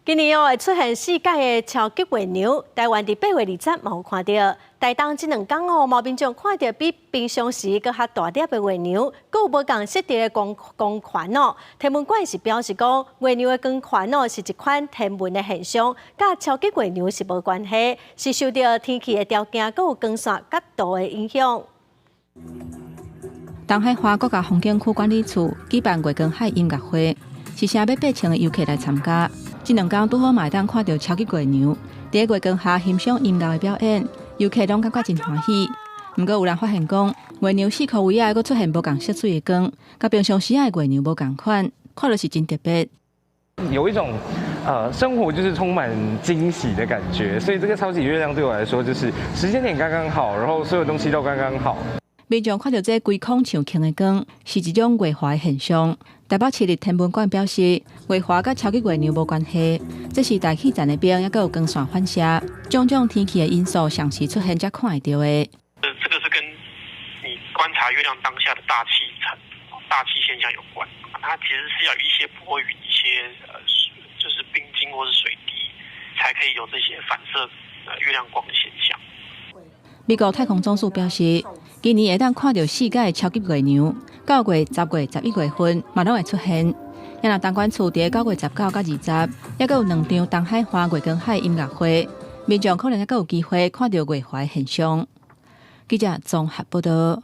今年哦會出現四改的超級月娘，台灣佇8月20嘛有看著。台東這兩工哦，嘛有民眾看著比平常時閣較大粒的月娘，閣有無仝色調的光光環哦。天文館是表示講，月娘的光環哦是一款天文的現象，佮超級月娘是無關係，是受著天氣的條件閣有光線角度的影響。東海岸國家風景區管理處舉辦月光海音樂會，是誠欲8千个遊客來參加。這兩工拄好嘛會當看著超級月娘，佇月光下欣賞音樂的表演，遊客攏感覺真歡喜。毋過有人發現講，月娘四箍圍仔閣出現無仝色水的光，佮平常時仔的月娘無仝款，看著是真特別。有一種生活就是充滿驚喜的感覺，所以這個超級月亮對我來說就是時間點剛剛好，然後所有東西都剛剛好。民眾看著這規空像圈的光，是一種月華的現象。台北市立天文館表示，月華佮超級月娘無關係，這是大氣層的冰，猶閣有光線反射，種種天氣的因素同時出現才看會著的。這個是跟你觀察月亮當下的大氣層、大氣現象有關。它其實是要有一些薄雲、一些就是冰晶或是水滴，才可以有這些反射月亮光的現象。美國太空總署表示，今年會當看著四改的超級月娘，9月、10月、11月份嘛攏會出現。若東管處佇9月19佮20，猶閣有兩場東海岸月光海音樂會，民眾可能猶閣有機會看著月華現象。記者綜合報道。